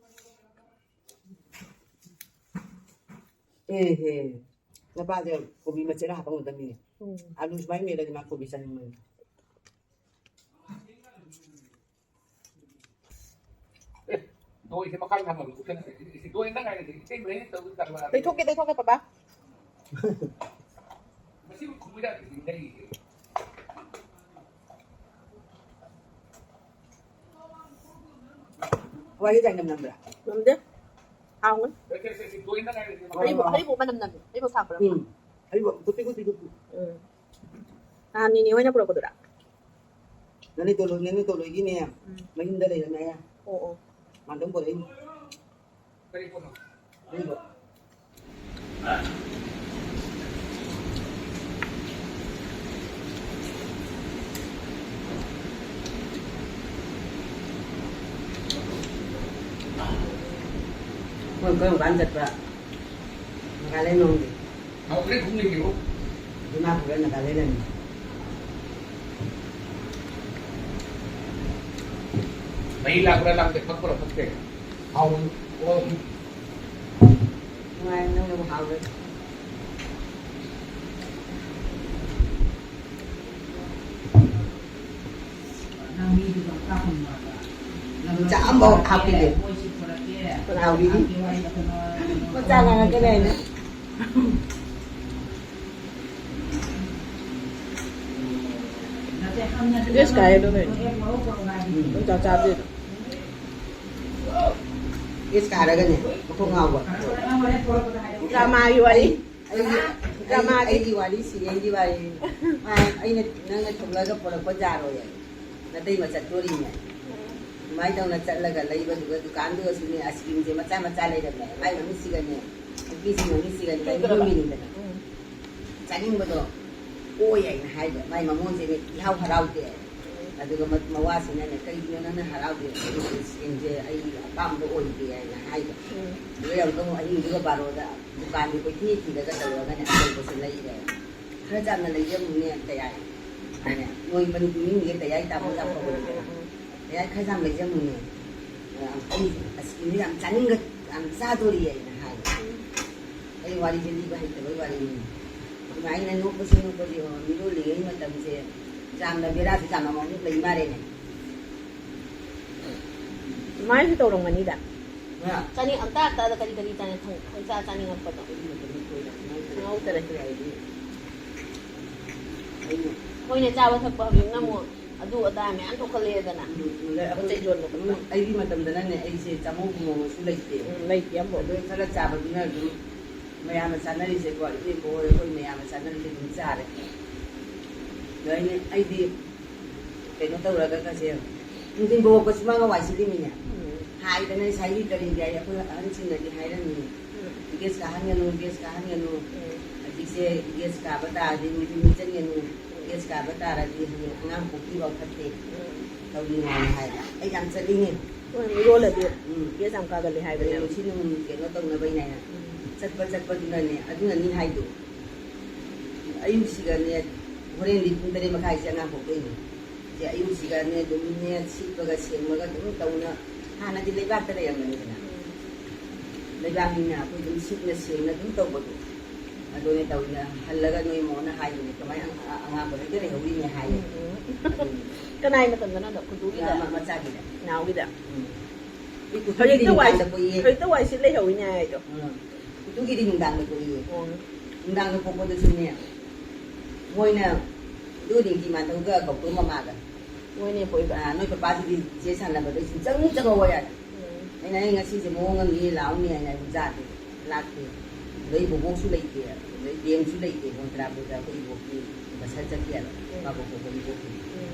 ꯑꯦꯍꯦ, ꯅꯄꯥꯁꯦ ꯀꯣꯕꯤ ꯃꯆꯦꯠ ꯍꯥꯞꯄꯝꯒꯗꯕꯅꯤꯅꯦ꯫ ꯎꯝ꯫ ꯑꯂꯨ ꯁꯨꯃꯥꯏꯅ ꯃꯦꯠꯂꯗꯤ ꯃꯥ ꯀꯣꯕꯤ ꯆꯥꯅꯤꯡꯕꯅꯤ꯫ ꯗꯣꯏꯁꯦ ꯃꯈꯥ ꯊꯝꯃꯝꯃꯦ, ꯎꯞꯁꯟꯅꯔꯦ꯫ ꯁꯤ ꯗꯣꯏ ꯅꯪ ꯍꯥꯏꯔꯗꯤ ꯏꯇꯩꯃ ꯍꯦꯟꯅ ꯇꯧ ꯇꯥꯔꯕ? ꯇꯩꯊꯣꯛꯀꯦ, ꯇꯩꯊꯣꯛꯀꯦ, ꯄꯄꯥ꯫ ꯃꯁꯤꯕꯨ ꯈꯨꯝꯕ ꯌꯥꯗ꯭ꯔꯤꯁꯤ ꯀꯩꯒꯤꯅꯣ? ꯋꯥꯔꯤ ꯆꯥꯡꯗꯝ ꯅꯝꯕ꯭ꯔꯥ? ꯅꯝꯗꯦ꯫ ꯍꯥꯎꯅꯤ꯫ ꯁꯦ, ꯁꯦ, ꯁꯦ, ꯁꯤ ꯗꯣꯏ ꯅꯪ ꯍꯥꯏꯔꯗꯤ ꯃꯈꯥ ꯍꯩꯕꯨ-, ꯍꯩꯕꯨ ꯃꯅꯝ ꯅꯝꯃꯤ꯫ ꯍꯩꯕꯨ ꯁꯥꯛꯄ꯭ꯔꯥ? ꯎꯝ꯫ ꯍꯩꯕꯨ ꯐꯨꯠꯇꯤ ꯐꯨꯠꯇꯤ ꯐꯨꯠꯇꯤ꯫ ꯎꯝ꯫ ꯅꯍꯥꯟ ꯅꯦꯅꯦ ꯍꯣꯏꯅ ꯄꯨꯔꯛꯄꯗꯨꯔꯥ? ꯅꯅꯦ ꯇꯣꯂꯣꯏ, ꯅꯅꯦ ꯇꯣꯂꯣꯏꯒꯤꯅꯦ, ꯎꯝ꯫ ꯃꯌꯨꯝꯗ ꯂꯩꯔꯝꯃꯦ꯫ ꯑꯣ, ꯑꯣ꯫ ꯃꯥꯗꯪ ꯄꯨꯔꯛꯏꯅꯤ꯫ ꯀꯔꯤ ꯄꯣꯠꯅꯣ? ꯑꯗꯨꯏꯗꯣ꯫ ꯅꯪ ꯀꯔꯝ ꯀꯥꯟ ꯆꯠꯄ? ꯅꯥꯒꯥꯂꯦꯟ ꯂꯣꯝꯒꯤ꯫ ꯍꯥꯎꯈ꯭ꯔꯦ ꯈꯨꯝꯅꯤꯡꯉꯤꯕꯣ꯫ ꯗꯤꯃꯥꯄꯨꯔ ꯅꯥꯒꯥꯂꯦꯟ ꯂꯩꯔꯝꯃꯤ꯫ ꯃꯍꯤ ꯂꯥꯛꯄ꯭ꯔꯥ ꯂꯥꯛꯇꯦ, ꯐꯛꯄ꯭ꯔꯥ ꯐꯛꯇꯦ? ꯍꯥꯎꯕꯅꯤ꯫ ꯑꯣ꯫ ꯅꯨꯡꯉꯥꯏ, ꯅꯪꯅꯕꯨ ꯍꯥꯎꯔꯦ꯫ ꯆꯥꯛ ꯑꯝꯐꯥꯎ ꯍꯥꯞꯄꯤꯗꯦ꯫ ꯅꯥꯎꯕꯤꯗꯤ ꯃꯆꯥ ꯉꯥꯡꯉꯛꯀꯅꯤ ꯍꯥꯏꯅ꯫ ꯏꯁ, ꯀꯥꯏꯗꯅꯣ ꯀꯩꯅꯣ꯫ ꯎꯝ꯫ ꯆꯥꯛ ꯆꯥꯗ꯭ꯔꯤꯗꯣ꯫ ꯏꯁ ꯀꯥꯔꯒꯅꯦ, ꯃꯀꯣꯛ ꯉꯥꯎꯕ꯫ ꯗ꯭ꯔꯃꯥꯒꯤ ꯋꯥꯔꯤ꯫ ꯑꯩꯒꯤ, ꯑꯩꯒꯤ, ꯗ꯭ꯔꯃꯥꯒꯤ꯫ ꯑꯩꯒꯤ ꯋꯥꯔꯤ, ꯁꯤꯔꯤꯌꯦꯜꯒꯤ ꯋꯥꯔꯤ꯫ ꯃꯥ, ꯑꯩꯅ, ꯅꯪꯅ ꯊꯣꯛꯂꯛꯑꯒ ꯄꯣꯔꯛꯄ ꯌꯥꯔꯣꯏ ꯍꯥꯏ꯫ ꯅꯇꯩꯃ ꯆꯠꯇꯣꯔꯤꯅꯦ꯫ ꯑꯗꯨꯃꯥꯏꯅ ꯇꯧꯅ ꯆꯠꯂꯒ ꯂꯩꯕꯗꯨꯒ ꯗꯨꯀꯥꯟꯗꯨꯗꯁꯨꯅꯦ, ꯑꯥꯏꯁ ꯀ꯭ꯔꯤꯝꯁꯦ ꯃꯆꯥ ꯃꯆꯥ ꯂꯩꯔꯝꯃꯦ꯫ ꯃꯥꯏ ꯃꯃꯤꯠꯁꯤꯒꯅꯦ, ꯅꯨꯄꯤꯁꯤ ꯃꯃꯤꯠꯁꯤꯒꯅꯦ, ꯀꯩꯗꯧꯔꯕ? ꯌꯣꯝꯃꯤꯅꯤꯗꯅ꯫ ꯎꯝ꯫ ꯆꯥꯅꯤꯡꯕꯗꯣ ꯑꯣꯏ ꯍꯥꯏꯅ ꯍꯥꯏꯕ꯫ ꯃꯥꯏ ꯃꯃꯣꯟꯁꯦ ꯏꯍꯥꯎ ꯍꯔꯥꯎꯗꯦ꯫ ꯑꯗꯨꯒ ꯃ-, ꯃꯋꯥꯁꯤꯅꯅꯦ, "ꯀꯩꯒꯤꯅꯣ ꯅꯪꯅ ꯍꯔꯥꯎꯗꯦ? ꯑꯩ ꯁꯤꯝꯁꯦ ꯑꯩ ꯑꯄꯥꯝꯕ ꯑꯣꯏꯗꯦ" ꯍꯥꯏꯅ ꯍꯥꯏꯕ꯫ ꯎꯝ꯫ ꯑꯗꯨꯒ ꯌꯥꯝ ꯀꯟꯅ ꯑꯍꯤꯡꯗꯨꯒ ꯕꯥꯔꯣꯗ ꯗꯨꯀꯥꯟꯗꯤ ꯀꯣꯏꯊꯤ ꯊꯤꯔꯒ ꯇꯧꯔꯒꯅꯦ ꯑꯆꯧꯕꯁꯦ ꯂꯩꯔꯦ꯫ "ꯈꯔ ꯆꯥꯝꯅ ꯂꯩꯖꯃꯨꯅꯦ ꯇꯌꯥꯏ꯫ ꯑꯅꯦ, ꯅꯣꯏ ꯃꯅꯤꯄꯨꯔ ꯃꯤꯁꯤꯡꯁꯦ ꯇꯌꯥꯏ ꯇꯥꯕ ꯌꯥꯝ ꯐꯕꯅꯦ꯫ ꯇꯌꯥꯏ ꯈꯔ ꯆꯥꯝ ꯂꯩꯖꯃꯨꯅꯦ꯫ ꯑꯩ ꯑꯁ ꯌꯥꯝ ꯆꯥꯅꯤꯡꯒ-, ꯌꯥꯝ ꯆꯥꯗꯣꯔꯤ" ꯍꯥꯏꯅ ꯍꯥꯏ꯫ ꯑꯩ ꯋꯥꯔꯤꯁꯦ ꯂꯤꯕ ꯍꯩꯇꯕꯩ ꯋꯥꯔꯤꯅꯤ꯫ ꯑꯗꯨꯃꯥꯏꯅ ꯅꯣꯛꯄꯁꯤ ꯅꯣꯛꯄꯁꯤ ꯃꯤꯔꯣꯜꯂꯤꯉꯩ ꯃꯇꯝꯁꯦ ꯌꯥꯝꯅ ꯕꯦꯔꯥꯁꯦ ꯌꯥꯝꯅ ꯑꯃꯨꯛ ꯂꯩ ꯃꯥꯜꯂꯦꯅꯦ꯫ ꯑꯗꯨꯃꯥꯏꯅꯁꯨ ꯇꯧꯔꯝꯒꯅꯤꯗ꯫ ꯆꯥꯅꯤꯡ ꯑꯝꯇ ꯑꯝꯇꯗ ꯀꯔꯤ ꯀꯔꯤ ꯆꯥꯅꯤꯡ ꯈꯪ- ꯈꯪꯆꯥ ꯆꯥꯅꯤꯡꯉꯛꯄꯗꯣ꯫ ꯈꯪꯍꯧꯗꯔꯦ꯫ ꯃꯣꯏꯅ ꯆꯥꯕ ꯊꯛꯄ ꯍꯧꯖꯤꯛꯅ ꯑꯃꯨꯛ ꯑꯗꯨ ꯑꯗꯥ ꯃꯌꯥꯝ ꯊꯣꯛꯀꯠꯂꯛꯑꯦꯗꯅ꯫ ꯎꯝ, ꯎꯝ, ꯄꯣꯠ ꯆꯩ ꯌꯣꯟꯕ ꯈꯣꯠꯄ꯫ ꯑꯩꯒꯤ ꯃꯇꯝꯗꯅꯅꯦ, ꯑꯩꯁꯦ ꯆꯥꯃꯧꯕ ꯃꯣꯃꯣꯁꯨ ꯂꯩꯇꯦ꯫ ꯎꯝ, ꯂꯩꯇꯦ ꯑꯝꯐꯥꯎ꯫ ꯑꯗꯨ ꯈꯔ ꯆꯥꯕꯗꯨꯅ ꯑꯗꯨꯝ ꯃꯌꯥꯝꯅ ꯆꯥꯅꯔꯤꯁꯦꯀꯣ, ꯏꯕꯦꯝꯕ ꯍꯣꯏ, ꯑꯩꯈꯣꯏ ꯃꯌꯥꯝꯅ ꯆꯥꯅꯔꯤꯁꯦ ꯑꯗꯨꯝ ꯆꯥꯔꯦ꯫ ꯑꯗꯣ ꯑꯩꯅ, ꯑꯩꯗꯤ ꯀꯩꯅꯣ ꯇꯧꯔꯒ ꯀꯁꯦ ꯅꯨꯡꯊꯤꯟ ꯐꯥꯎꯕꯁꯤ ꯃꯥ ꯋꯥꯏ ꯁꯤꯠꯂꯤꯃꯤꯅꯦ꯫ ꯎꯝ꯫ ꯍꯥꯏꯗꯅ ꯉꯁꯥꯏꯒꯤ ꯀꯔꯤꯒꯤ ꯍꯥꯏ, ꯑꯩꯈꯣꯏ ꯑꯍꯟꯁꯤꯡꯅꯗꯤ ꯍꯥꯏꯔꯝꯃꯤ, ꯎꯝ꯫ Gas ꯀꯥꯍꯟꯒꯅꯨ, gas ꯀꯥꯍꯟꯒꯅꯨ꯫ ꯎꯝ꯫ ꯍꯧꯖꯤꯛꯁꯦ ꯒꯦꯁ ꯀꯥꯕ ꯇꯥꯔꯗꯤ ꯃꯤ ꯃꯤ ꯆꯪꯒꯅꯨ꯫ ꯒꯦꯁ ꯀꯥꯕ ꯇꯥꯔꯗꯤ ꯍꯌꯦꯡ ꯑꯉꯥꯡ ꯄꯣꯛꯄꯤꯕ ꯐꯠꯇꯦ꯫ ꯎꯝ꯫ ꯇꯧꯅꯤꯡꯉꯣꯅ ꯍꯥꯏꯕ꯫ ꯑꯩ ꯌꯥꯝ ꯆꯠꯅꯤꯡꯉꯦ꯫ ꯍꯣꯏ, ꯃꯤꯔꯣꯜꯂꯗꯤ ꯎꯝ꯫ ꯒꯦꯁ ꯌꯥꯝ ꯀꯥꯒꯜꯂꯦ ꯍꯥꯏꯕꯅꯦꯕ꯫ ꯍꯌꯦꯡ ꯁꯤ ꯅꯨꯡ ꯀꯩꯅꯣ ꯇꯧꯅꯕꯩꯅꯦ ꯍꯥꯏꯅ꯫ ꯎꯝ꯫ ꯆꯠꯄ ꯆꯠꯄꯗꯨꯅꯅꯦ, ꯑꯗꯨꯅꯅꯤ ꯍꯥꯏꯗꯣ꯫ ꯑꯌꯨꯛꯁꯤꯒꯅꯦ, ꯍꯣꯔꯦꯟꯗꯤ ꯄꯨꯡ ꯇꯔꯦꯠ ꯃꯈꯥꯏꯁꯦ ꯑꯉꯥꯡ ꯄꯣꯛꯇꯣꯏꯅꯦ꯫ ꯁꯦ ꯑꯌꯨꯛꯁꯤꯒꯅꯦ, ꯑꯗꯨꯝꯅꯦ, ꯁꯤꯠꯄꯒ ꯁꯦꯡꯕꯒ ꯑꯗꯨꯝ ꯇꯧꯅ, ꯍꯥꯟꯅꯗꯤ ꯂꯩꯕꯥꯛꯇ ꯂꯩꯔꯝꯕꯅꯤꯗꯅ꯫ ꯎꯝ꯫ ꯂꯩꯕꯥꯛꯅꯤꯅ ꯑꯩꯈꯣꯏ ꯑꯗꯨꯝ ꯁꯤꯠꯅ ꯁꯦꯡꯅ ꯑꯗꯨꯝ ꯇꯧꯕꯗꯣ꯫ ꯑꯗꯨꯅꯦ ꯇꯧꯅ ꯍꯜꯂꯒ ꯅꯣꯏ ꯃꯣꯅ ꯍꯥꯏꯕꯅꯦ, "ꯀꯃꯥꯏꯅ ꯑꯉꯥꯡ-, ꯑꯉꯥꯡꯕ ꯍꯦꯛꯇ ꯂꯩꯍꯧꯔꯤꯅꯦ?" ꯍꯥꯏꯌꯦ꯫ ꯎꯝ꯫ ꯑꯗꯨꯅꯤ꯫ ꯀꯅꯥꯏ ꯃꯇꯝꯗꯅꯣ ꯑꯗꯣ? ꯈꯨꯟꯇꯨꯒꯤꯗ? ꯃ-, ꯃꯆꯥꯒꯤꯗ꯫ ꯅꯥꯎꯒꯤꯗ? ꯎꯝ꯫ ꯑꯩ ꯈꯨꯟꯇꯨꯒꯤꯗꯤ ꯍꯧꯖꯤꯛꯇ ꯋꯥꯏ-, ꯅꯨꯡꯗꯥꯡꯗ ꯄꯣꯛꯏꯌꯦ꯫ ꯍꯧꯖꯤꯛꯇ ꯋꯥꯏ ꯁꯤꯠ ꯂꯩꯍꯧꯔꯤꯅꯦ ꯍꯥꯏꯗꯣ꯫ ꯎꯝ꯫ ꯈꯨꯟꯇꯨꯒꯤꯗꯤ ꯅꯨꯡꯗꯥꯡꯗ ꯄꯣꯛꯏꯌꯦ꯫ ꯎꯝ꯫ ꯅꯨꯡꯗꯥꯡꯗ ꯄꯣꯛꯄꯗꯨꯁꯨꯅꯦ, ꯃꯣꯏꯅ ꯑꯗꯨ ꯅꯤꯡꯊꯤ ꯃꯥꯟꯊꯧꯒ ꯀꯧꯊꯣꯛ ꯃꯃꯥꯒ꯫ ꯃꯣꯏꯅꯦ ꯄꯣꯛꯏꯕ꯫ ꯑꯥ, ꯅꯣꯏ ꯄꯄꯥꯁꯤꯗꯤ ꯆꯦ ꯁꯥꯟꯅꯕꯗ ꯁꯨꯡꯆꯪ ꯆꯪꯉꯛꯑꯣ ꯌꯥꯗꯦ꯫ ꯎꯝ꯫ ꯑꯩꯅ, "ꯑꯩ ꯉꯁꯤꯁꯦ ꯃꯑꯣꯡ ꯑꯃꯅꯤ ꯂꯥꯛꯑꯝꯃꯦ" ꯍꯥꯏꯅ ꯑꯩꯕꯨ ꯖꯥꯠꯇꯦ, ꯂꯥꯛꯇꯦ꯫ ꯑꯗꯩ ꯕꯣꯕꯣꯛꯁꯨ ꯂꯩꯇꯦ, ꯑꯗꯩ ꯕꯦꯝꯁꯨ ꯂꯩꯇꯦ, ꯃꯣꯟꯇ꯭ꯔꯥꯄꯨꯔꯗ ꯑꯩꯈꯣꯏ ꯏꯕꯣꯛꯀꯤ ꯕꯁ ꯆꯠꯈꯤꯑꯕ, ꯎꯝ꯫ ꯃꯥꯕꯣꯛ ꯄꯣꯛꯄ ꯏꯕꯣꯛꯀꯤ꯫ ꯎꯝ꯫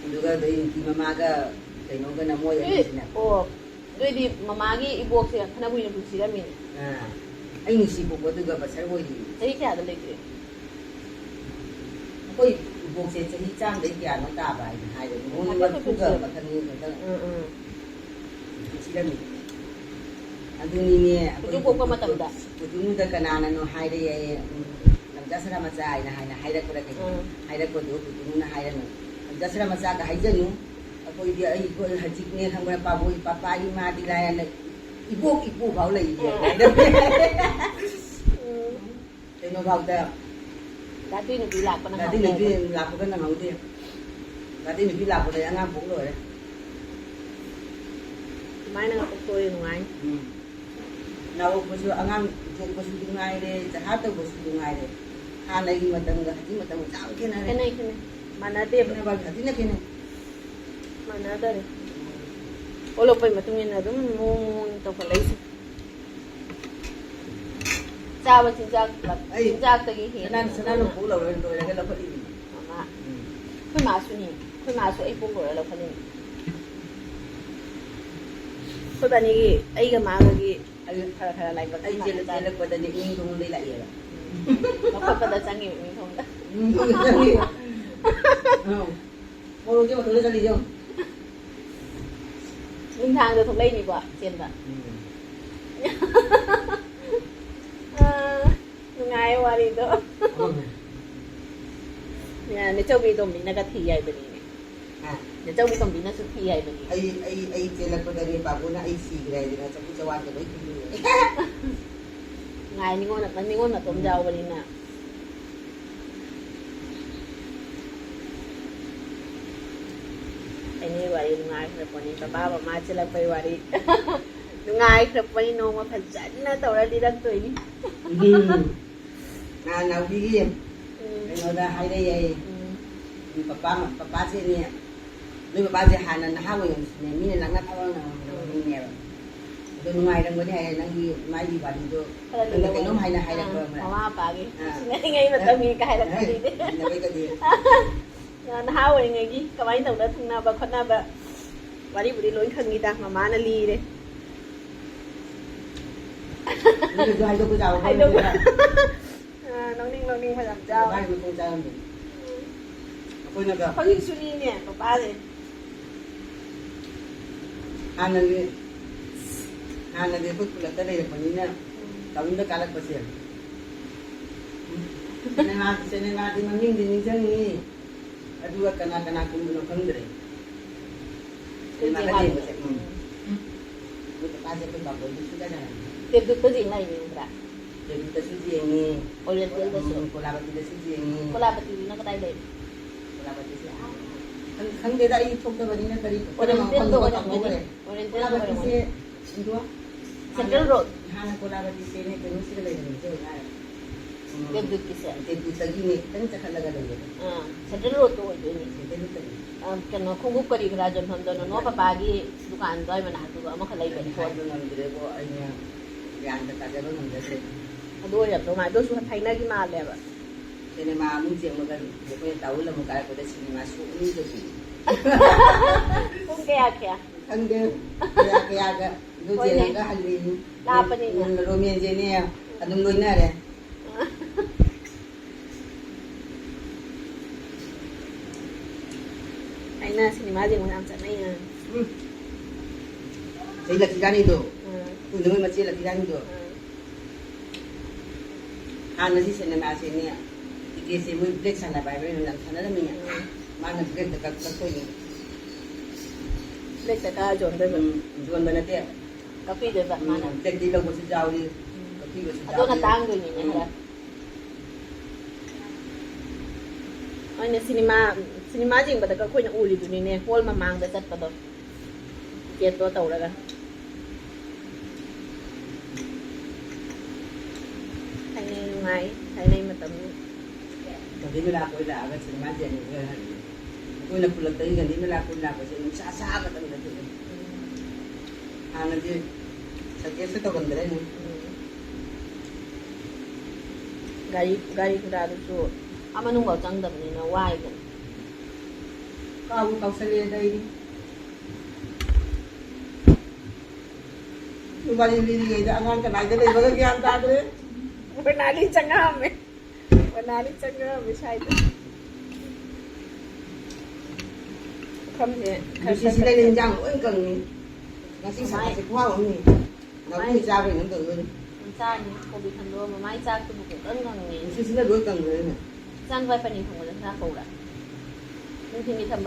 ꯑꯗꯨꯒ ꯑꯗꯩ ꯅꯨꯄꯤ ꯃꯃꯥꯒ ꯀꯩꯅꯣꯒꯅ ꯃꯣꯏ ꯑꯦ, ꯑꯅꯤꯁꯤꯅ꯫ ꯑꯣ, ꯑꯗꯨꯑꯣꯏꯗꯤ ꯃꯃꯥꯒꯤ ꯏꯕꯣꯛꯁꯦ ꯐꯅ ꯀꯨꯏꯅ ꯄꯨꯟꯁꯤꯔꯝꯃꯤꯅꯦ꯫ ꯑꯥ, ꯑꯩ ꯅꯨꯡꯁꯤ ꯄꯣꯛꯄꯗꯨꯒ ꯕꯁꯔ ꯑꯣꯏꯔꯤꯅꯤ꯫ ꯆꯍꯤ ꯀꯌꯥꯗ ꯂꯩꯒꯦ? ꯑꯩꯈꯣꯏ ꯏꯕꯣꯛꯁꯦ ꯆꯍꯤ ꯆꯥꯝꯗꯩ ꯀꯌꯥꯅꯣ ꯇꯥꯕ ꯍꯥꯏꯅ ꯍꯥꯏꯕꯅꯤ꯫ ꯃꯣꯏ ꯃꯊꯛ ꯃꯔꯐꯨꯒ ꯃꯊꯛ ꯃꯊꯪꯅꯤ ꯈꯛꯇꯪ ꯎꯝ, ꯎꯝ꯫ ꯄꯨꯟꯁꯤꯔꯝꯃꯤ꯫ ꯑꯗꯨꯅꯤꯅꯦ, ꯑꯩꯈꯣꯏ ꯍꯧꯖꯤꯛ ꯄꯣꯛꯄ ꯃꯇꯝꯗ꯫ ꯀꯨꯇꯨꯅꯨꯗ ꯀꯅꯥꯅꯅꯣ ꯍꯥꯏꯔꯛꯑꯦ, ꯎꯝ, ꯂꯝꯖꯥ ꯁꯅꯥ ꯃꯆꯥ ꯍꯥꯏꯅ, ꯍꯥꯏꯅ ꯍꯥꯏꯔꯛꯄꯗ ꯀꯩꯅꯣ? ꯎꯝ꯫ ꯍꯥꯏꯔꯛꯄꯗꯣ ꯀꯨꯇꯨꯅꯨꯅ ꯍꯥꯏꯔꯝꯃꯦ꯫ "ꯂꯝꯖꯥ ꯁꯅꯥ ꯃꯆꯥꯒ ꯍꯥꯏꯖꯅꯨ, ꯑꯩꯈꯣꯏꯗꯤ, ꯑꯩ, ꯑꯩꯈꯣꯏ ꯍꯧꯖꯤꯛꯅꯦ ꯈꯪꯕ꯭ꯔꯥ, ꯄꯥꯕꯣꯏ ꯄꯄꯥ ꯏꯃꯥꯗꯤ ꯂꯥꯏꯔꯅ ꯏꯕꯣꯛ ꯏꯄꯨ ꯐꯥꯎ ꯂꯩꯔꯤ" ꯍꯥꯏꯅ꯫ ꯎꯝ꯫ ꯀꯩꯅꯣꯐꯥꯎꯗ ꯗꯥꯗꯤ ꯅꯨꯄꯤ ꯂꯥꯛꯄ ꯗꯥꯗꯤ ꯅꯨꯄꯤ ꯅꯪꯍꯧꯗꯦ꯫ ꯂꯥꯛꯄꯒ ꯅꯪꯍꯧꯗꯦ꯫ ꯗꯥꯗꯤ ꯅꯨꯄꯤ ꯂꯥꯛꯄꯗ ꯑꯩ ꯑꯉꯥꯡ ꯄꯣꯛ ꯂꯣꯏꯔꯦ꯫ ꯁꯨꯃꯥꯏꯅ ꯄꯨꯊꯣꯛꯑꯦ ꯅꯨꯡꯉꯥꯏ꯫ ꯎꯝ꯫ ꯅꯥꯎꯔꯛꯄꯁꯨ, ꯑꯉꯥꯡ ꯄꯨꯊꯣꯛꯄꯁꯨ ꯅꯨꯡꯉꯥꯏꯔꯦ, ꯖꯍꯥ ꯇꯧꯕꯁꯨ ꯅꯨꯡꯉꯥꯏꯔꯦ꯫ ꯍꯥꯟꯅꯒꯤ ꯃꯇꯝꯒ ꯍꯧꯖꯤꯛ ꯃꯇꯝꯒ ꯌꯥꯝ ꯈꯦꯠꯅꯔꯦ꯫ ꯈꯦꯠꯅꯩ, ꯈꯦꯠꯅꯩ꯫ ꯃꯥꯟꯅꯗꯦꯕ꯫ ꯈꯦꯠꯅꯕ ꯌꯥꯝ ꯊꯤꯅ ꯈꯦꯠꯅꯩ꯫ ꯃꯥꯟꯅꯗꯔꯦ꯫ ꯑꯣꯜꯂꯛꯄꯩ ꯃꯇꯨꯡ ꯏꯟꯅ ꯑꯗꯨꯝ ꯃꯑꯣꯡ ꯃꯑꯣꯡ ꯇꯧꯈꯠꯂꯛꯏꯁꯦ꯫ ꯆꯥꯕ ꯆꯤꯟꯖꯥꯛ, ꯑꯩ ꯆꯤꯟꯖꯥꯛꯇꯒꯤ ꯍꯦꯟꯅ ꯁꯅꯥ, ꯁꯅꯥ ꯂꯨꯄꯥ ꯂꯧꯔ-, ꯂꯣꯏꯔꯒ ꯂꯧꯈꯠꯂꯤꯅꯤ꯫ ꯃꯃꯥ꯫ ꯎꯝ꯫ ꯑꯩꯈꯣꯏ ꯃꯥꯁꯨꯅꯤ꯫ ꯑꯩꯈꯣꯏ ꯃꯥꯁꯨ ꯑꯩ ꯄꯣꯛ ꯂꯣꯏꯔ ꯂꯧꯈꯠꯂꯤꯅꯤ꯫ ꯑꯩꯈꯣꯏꯕꯥꯅꯤꯒꯤ, ꯑꯩꯒ ꯃꯥꯒꯒꯤ ꯑꯩ ꯈꯔ ꯈꯔ ꯂꯥꯏꯕꯛ ꯑꯩ ꯆꯦꯜꯂꯛ-, ꯃꯥꯟꯅꯗꯕ꯫ ꯆꯦꯜꯂꯛꯄꯗꯅꯦ ꯏꯅꯤꯡ ꯊꯣꯡꯗꯩ ꯂꯥꯛꯑꯦꯕ꯫ ꯎꯝ꯫ ꯂꯧꯈꯠꯄꯗ ꯆꯪꯉꯤꯕ ꯏꯅꯤꯡ ꯊꯣꯡꯗ꯫ ꯏꯅꯤꯡ ꯊꯣꯡꯗ ꯆꯪꯉꯦꯕ꯫ ꯑꯧ꯫ ꯃꯣꯔꯣꯛꯁꯦ ꯃꯇꯣꯟꯗ ꯆꯠꯂꯤꯁꯦ ꯌꯦꯡꯉꯨ꯫ ꯅꯨꯡꯗꯥꯡꯗ ꯊꯣꯛꯂꯛꯏꯅꯤꯀꯣ ꯆꯦꯟꯕ꯫ ꯎꯝ꯫ ꯑꯥ, ꯅꯨꯡꯉꯥꯏꯌꯦ ꯋꯥꯔꯤꯗꯣ꯫ ꯎꯝ꯫ ꯅꯦꯆꯧꯕꯤ ꯇꯣꯝꯕꯤꯅꯒ ꯊꯤ ꯍꯥꯏꯕꯅꯤꯅꯦ꯫ ꯍꯥ? ꯅꯦꯆꯧꯕꯤ ꯇꯣꯝꯕꯤꯅꯁꯨ ꯊꯤ ꯍꯥꯏꯕꯅꯤ꯫ ꯑꯩ, ꯑꯩ, ꯑꯩ ꯆꯦꯜꯂꯛꯄꯗꯅꯦ ꯄꯥꯕꯨꯅ ꯑꯩ ꯁꯤꯈ꯭ꯔꯦ ꯍꯥꯏꯗꯅ ꯆꯐꯨ ꯆꯋꯥꯟꯒ ꯂꯣꯏ ꯊꯤꯜꯂꯨꯔꯦ꯫ ꯉꯥꯏ ꯅꯤꯉꯣꯜ, ꯅꯤꯉꯣꯜ ꯃꯇꯣꯝ ꯌꯥꯎꯕꯅꯤꯅ꯫ ꯑꯩꯅꯦ ꯋꯥꯔꯤ ꯅꯨꯡꯉꯥꯏꯈ꯭ꯔ ꯄꯣꯠꯅꯤ, ꯄꯄꯥ ꯃꯃꯥ ꯆꯦꯜꯂꯛꯄꯩ ꯋꯥꯔꯤ꯫ ꯅꯨꯡꯉꯥꯏꯈ꯭ꯔ ꯄꯣꯠꯅꯤ, ꯅꯣꯡꯃ ꯐꯖꯅ ꯇꯧꯔ ꯂꯤꯔꯛꯇꯣꯏꯅꯤ꯫ ꯎꯝ꯫ ꯅꯍꯥꯟ ꯅꯥꯎꯕꯤꯒꯤ ꯎꯝ꯫ ꯀꯩꯅꯣꯗ ꯍꯥꯏꯔꯛꯑꯦ꯫ ꯎꯝ꯫ ꯎꯝ, ꯄꯄꯥ, ꯄꯄꯥꯁꯦꯅꯦ, ꯅꯣꯏ ꯄꯄꯥꯁꯦ ꯍꯥꯟꯅ ꯅꯍꯥ ꯑꯣꯏꯔꯤꯉꯩꯗꯅꯦ, ꯃꯤꯅ ꯂꯥꯛꯅ ꯐꯥꯎꯅ ꯉꯝꯗꯕ ꯃꯤꯅꯦꯕ꯫ ꯑꯗꯣ ꯅꯨꯡꯉꯥꯏꯔꯝꯒꯅꯤ ꯍꯥꯏꯌꯦ, ꯅꯪꯒꯤ ꯃꯥꯒꯤ ꯋꯥꯔꯤꯗꯣ꯫ ꯈꯔ ꯈꯪꯗꯦ, ꯂꯤꯔꯛꯑꯣ꯫ ꯀꯩꯅꯣꯝ ꯍꯥꯏꯅ ꯍꯥꯏꯔꯛꯄ ꯑꯥ, ꯑꯃ꯫ ꯃꯃꯥ ꯃꯄꯥꯒꯤ ꯑꯥ꯫ ꯅꯨꯡꯁꯤꯅꯔꯤꯉꯩ ꯃꯇꯝꯒꯤ ꯀꯥꯏ ꯍꯥꯏꯔꯛꯄꯗꯨꯗꯤ꯫ ꯑꯦ, ꯅꯕꯩꯗꯗꯤ꯫ ꯅꯍꯥ ꯑꯣꯏꯔꯤꯉꯩꯒꯤ ꯀꯃꯥꯏꯅ ꯇꯧꯅ ꯊꯨꯡꯅꯕ ꯈꯣꯠꯅꯕ ꯋꯥꯔꯤꯕꯨꯗꯤ ꯂꯣꯏ ꯈꯪꯉꯤꯗ, ꯃꯃꯥꯅ ꯂꯤꯔꯦ꯫ ꯅꯣꯏꯁꯨ ꯍꯥꯏꯗꯣꯛꯄ ꯌꯥꯕ ꯍꯥꯏꯗꯣꯛꯄ꯫ ꯅꯠꯇ꯭ꯔꯥ? ꯑ, ꯅꯣꯛꯅꯤꯡ ꯅꯣꯛꯅꯤꯡꯕ ꯌꯥꯝ ꯌꯥꯎꯋꯦ꯫ ꯃꯥꯒꯤ ꯃꯇꯨꯡ ꯆꯥꯔꯝꯕꯅꯤ꯫ ꯑꯩꯈꯣꯏꯅꯒ ꯍꯧꯖꯤꯛꯁꯨꯅꯤꯅꯦ ꯄꯄꯥꯁꯦ꯫ ꯍꯥꯟꯅꯗꯤ, ꯍꯥꯟꯅꯗꯤ ꯑꯩꯈꯣꯏ ꯈꯨꯜꯂꯛꯇ ꯂꯩꯔꯛꯄꯅꯤꯅ ꯎꯝ꯫ ꯇꯥꯎꯟꯗ ꯀꯥꯔꯛꯄꯁꯦ꯫ ꯁꯤꯅꯦꯃꯥ, ꯁꯤꯅꯦꯃꯥꯗꯤ ꯃꯃꯤꯡꯗꯤ ꯅꯤꯡꯁꯤꯡꯉꯤ꯫ ꯑꯗꯨꯒ ꯀꯅꯥ ꯀꯅꯥ ꯀꯨꯝꯕꯅꯣ ꯈꯪꯗ꯭ꯔꯦ꯫ ꯁꯤꯅꯦꯃꯥꯒ ꯌꯦꯡꯕꯁꯦ, ꯎꯝ꯫ ꯑꯩꯈꯣꯏ ꯄꯄꯥꯁꯦ ꯑꯩꯈꯣꯏ ꯄꯥꯐꯣꯔꯗꯨ ꯁꯨꯡꯆꯥ ꯆꯥꯔꯝꯗꯦ꯫ ꯇꯦꯞꯗꯨꯛꯇꯁꯨ ꯌꯦꯡꯅ ꯌꯦꯡꯕ꯭ꯔꯥ? ꯇꯦꯞꯗꯨꯛꯇꯁꯨ ꯌꯦꯡꯉꯤ꯫ ꯑꯣꯔꯤꯌꯦꯟꯇꯦꯜꯗꯁꯨ? ꯎꯝ, ꯀꯣꯂꯥꯕꯇꯤꯗꯁꯨ ꯌꯦꯡꯉꯤ꯫ ꯀꯣꯂꯥꯕꯇꯤꯗꯨꯅ ꯀꯗꯥꯏ ꯂꯩ? ꯀꯣꯂꯥꯕꯇꯤꯁꯦ ꯑꯥ ꯈꯪ-, ꯈꯪꯗꯦꯗ, ꯑꯩ ꯊꯣꯛꯇꯕꯅꯤꯅ ꯀꯔꯤ ꯄꯣꯠ ꯑꯃ ꯑꯣꯔꯦꯟꯇꯦꯜꯗ ꯃꯐꯝꯗꯨꯒ ꯑꯣꯏꯔꯝꯒꯅꯤ, ꯈꯪꯍꯧꯗ꯭ꯔꯦ꯫ ꯑꯣꯔꯦꯟꯇꯦꯜꯗ ꯀꯣꯂꯥꯕꯇꯤꯁꯦ ꯑꯣꯏꯔꯝꯒꯅꯤ꯫ ꯏꯟꯗꯣ? Central road. ꯍꯥꯟꯅ ꯀꯣꯂꯥꯕꯇꯤꯁꯦꯅꯦ ꯀꯩꯅꯣꯁꯤꯗ ꯂꯩꯔꯝꯃꯤꯁꯦ ꯍꯧꯖꯤꯛ ꯍꯥꯏꯔꯦ꯫ ꯎꯝ, ꯗꯦꯕꯗꯨꯠꯀꯤꯁꯦ꯫ ꯗꯦꯕꯗꯨꯠꯇꯒꯤꯅꯦ ꯈꯤꯇꯪ ꯆꯠꯈꯠꯂꯒ ꯂꯩꯌꯦꯕ꯫ ꯑꯥ, ꯁꯦꯟꯇ꯭ꯔꯦꯜ ꯔꯣꯗꯇ ꯑꯣꯏꯗꯣꯏꯅꯦ꯫ ꯁꯦꯟꯇ꯭ꯔꯦꯜ ꯔꯣꯗꯇꯅꯤ꯫ ꯑꯥ, ꯀꯩꯅꯣ, ꯈꯣꯡꯎꯞ ꯀꯔꯤ ꯀꯔꯥ ꯌꯣꯟꯐꯝꯗꯣ ꯅꯣꯅꯣ ꯄꯄꯥꯒꯤ ꯗꯨꯀꯥꯟ ꯑꯗꯨꯋꯥꯏ ꯃꯅꯥꯛꯇꯨꯗ ꯑꯃꯈꯛ ꯂꯩꯕꯅꯤ꯫ ꯍꯥꯏꯕ ꯉꯝꯗ꯭ꯔꯦꯕꯣ, ꯑꯩꯅ ꯒ꯭ꯌꯥꯟꯒ ꯇꯥꯖꯕ ꯉꯝꯖꯗ꯭ꯔꯦ꯫ ꯑꯗꯨ ꯑꯣꯏꯔꯝꯗꯧ ꯃꯥꯜꯂꯦ, ꯑꯗꯨꯁꯨ ꯊꯥꯏꯅꯒꯤ ꯃꯥꯜꯂꯦꯕ꯫ ꯁꯤꯅꯦꯃꯥ ꯑꯃꯨꯛ ꯌꯦꯡꯕꯒ ꯑꯩꯈꯣꯏꯅ ꯇꯥꯎꯜ ꯑꯃꯨꯛ ꯀꯥꯔꯛꯄꯗ ꯁꯤꯅꯦꯃꯥ ꯁꯣ ꯑꯅꯤꯒ ꯄꯤ꯫ ꯄꯨꯡ ꯀꯌꯥ ꯀꯌꯥ? ꯈꯪꯗꯦ꯫ ꯀꯌꯥ ꯀꯌꯥꯒ ꯑꯗꯨ ꯍꯣꯏꯅꯦ꯫ ꯌꯦꯡꯉꯒ ꯍꯜꯂꯤꯅꯤ꯫ ꯂꯥꯞꯄꯅꯤꯅ꯫ ꯔꯣꯃꯦꯟꯁꯦꯅꯦ ꯑꯗꯨꯝ ꯂꯣꯏꯅꯔꯦ꯫ ꯑꯩꯅ ꯁꯤꯅꯦꯃꯥ ꯌꯦꯡꯕ ꯌꯥꯝ ꯆꯠꯅꯩꯌꯦ꯫ ꯎꯝ꯫ ꯆꯍꯤ ꯂꯛꯀꯤ ꯔꯥꯅꯤꯗꯣ꯫ ꯎꯝ꯫ ꯑꯩꯈꯣꯏ ꯅꯣꯏ ꯃꯆꯦ ꯂꯛꯀꯤ ꯔꯥꯅꯤꯗꯣ꯫ ꯎꯝ꯫ ꯍꯥꯟꯅꯗꯤ ꯁꯤꯅꯦꯃꯥꯁꯦꯅꯦ, ꯇꯤꯀꯦꯠꯁꯦ ꯃꯣꯏ ꯕ꯭ꯂꯦꯛ ꯁꯥꯟꯅꯕ ꯍꯥꯏꯕ꯭ꯔꯥ ꯀꯩꯅꯣ ꯌꯥꯝ ꯁꯥꯟꯅꯔꯝꯃꯤꯅꯦ꯫ ꯎꯝ꯫ ꯃꯥꯅ ꯕ꯭ꯂꯦꯛꯇ ꯀꯛ-, ꯀꯛꯊꯣꯛꯏꯅꯦ꯫ ꯕ꯭ꯂꯦꯛꯇ ꯀꯛꯑ ꯌꯣꯟꯗꯣꯏꯕ? ꯎꯝ, ꯌꯣꯟꯕ ꯅꯠꯇꯦ꯫ ꯀꯛꯄꯤꯗꯣꯏꯕ ꯎꯝ, ꯃꯥꯅ? ꯕ꯭ꯂꯦꯛꯇꯤ ꯂꯧꯕꯁꯨ ꯌꯥꯎꯏ, ꯎꯝ꯫ ꯀꯛꯄꯤꯕꯁꯨ ꯑꯗꯨꯅ ꯌꯥꯎꯏ꯫ ꯇꯥꯡꯗꯣꯏꯅꯤꯅꯦ ꯎꯝ꯫ ꯈꯔ꯫ ꯍꯣꯏꯅꯦ, ꯁꯤꯅꯦꯃꯥ, ꯁꯤꯅꯦꯃꯥ ꯌꯦꯡꯕꯗꯒ ꯑꯩꯈꯣꯏꯅ ꯎꯔꯤꯗꯨꯅꯤꯅꯦ, ꯍꯣꯜ ꯃꯃꯥꯡꯗ ꯆꯠꯄꯗꯣ꯫ ꯇꯤꯀꯦꯠꯇꯣ ꯇꯧꯔꯒ꯫ ꯊꯥꯏꯅꯩ ꯅꯨꯡꯉꯥꯏ, ꯊꯥꯏꯅꯩ ꯃꯇꯝꯗꯣ꯫ ꯒꯥꯟꯙꯤ ꯃꯦꯂꯥ ꯀꯣꯏ ꯂꯥꯛꯑꯒ ꯁꯤꯅꯦꯃꯥ ꯌꯦꯡꯉꯒ ꯍꯜꯂꯛꯑꯦ꯫ ꯑꯩꯈꯣꯏꯅ ꯈꯨꯜꯂꯛꯇꯒꯤ ꯒꯥꯟꯙꯤ ꯃꯦꯂꯥ ꯀꯣꯏ ꯂꯥꯛꯄꯁꯦ ꯅꯨꯡꯁꯥ ꯁꯥꯕ ꯃꯇꯝꯗ ꯊꯣꯛꯑꯦ꯫ ꯎꯝ꯫ ꯍꯥꯟꯅꯗꯤ ꯁꯥꯏꯀꯜꯁꯨ ꯇꯧꯔꯝꯗ꯭ꯔꯦꯅꯦ꯫ ꯎꯝ꯫ ꯒꯥꯔꯤ, ꯒꯥꯔꯤ ꯒꯨꯔꯥꯗꯨꯁꯨ ꯑꯥ ꯃꯅꯨꯡꯐꯥꯎ ꯆꯪꯗꯕꯅꯤꯅ ꯋꯥꯏꯗꯅ꯫ ꯀꯥꯎꯕꯨ ꯀꯥꯎꯁꯜꯂꯛꯑꯦꯗ ꯑꯩꯗꯤ꯫ ꯋꯥꯔꯤ ꯂꯤꯔꯤꯉꯩꯗ ꯑꯉꯥꯡ ꯀꯅꯥꯏꯗ ꯂꯩꯕꯒ ꯒ꯭ꯌꯥꯟ ꯇꯥꯗ꯭ꯔꯦ꯫ ꯃꯅꯥꯂꯤ ꯆꯪꯉꯛꯑꯝꯃꯦ꯫ ꯃꯅꯥꯂꯤ ꯆꯪꯉꯛꯑꯝꯃꯦ ꯁ꯭ꯋꯥꯏꯗ꯫ ꯃꯐꯝꯁꯦ ꯈꯔ ꯉꯁꯤ ꯁꯤꯗ ꯈꯔ ꯏꯟꯖꯥꯡ ꯂꯣꯏ ꯀꯪꯉꯤ꯫ ꯉꯁꯤ ꯃꯥꯏ ꯁꯥꯁꯦ ꯈꯨꯍꯥꯎ ꯑꯃꯅꯤ꯫ ꯅꯥꯎꯇꯣ ꯃꯥꯏ ꯆꯥꯕ꯭ꯔꯥ ꯀꯩꯅꯣꯝ ꯇꯧꯗꯣꯏꯅꯤ꯫ ꯆꯥꯅꯤ꯫ ꯀꯣꯕꯤ ꯊꯝꯗꯣꯛꯑ ꯃꯃꯥꯏ ꯆꯥꯛꯇꯨꯕꯨ ꯄꯨꯡꯀꯪ ꯀꯪꯉꯦ꯫ ꯉꯁꯤ ꯁꯤꯗ ꯂꯣꯏ ꯀꯪꯈ꯭ꯔꯦꯅꯦ꯫ ꯏꯆꯥꯅꯨꯄꯥ ꯄꯅꯤꯔ ꯊꯣꯡꯕꯗ ꯈꯔ ꯍꯧꯔ꯫ ꯅꯨꯡꯊꯤꯜꯒꯤ ꯊꯝꯕ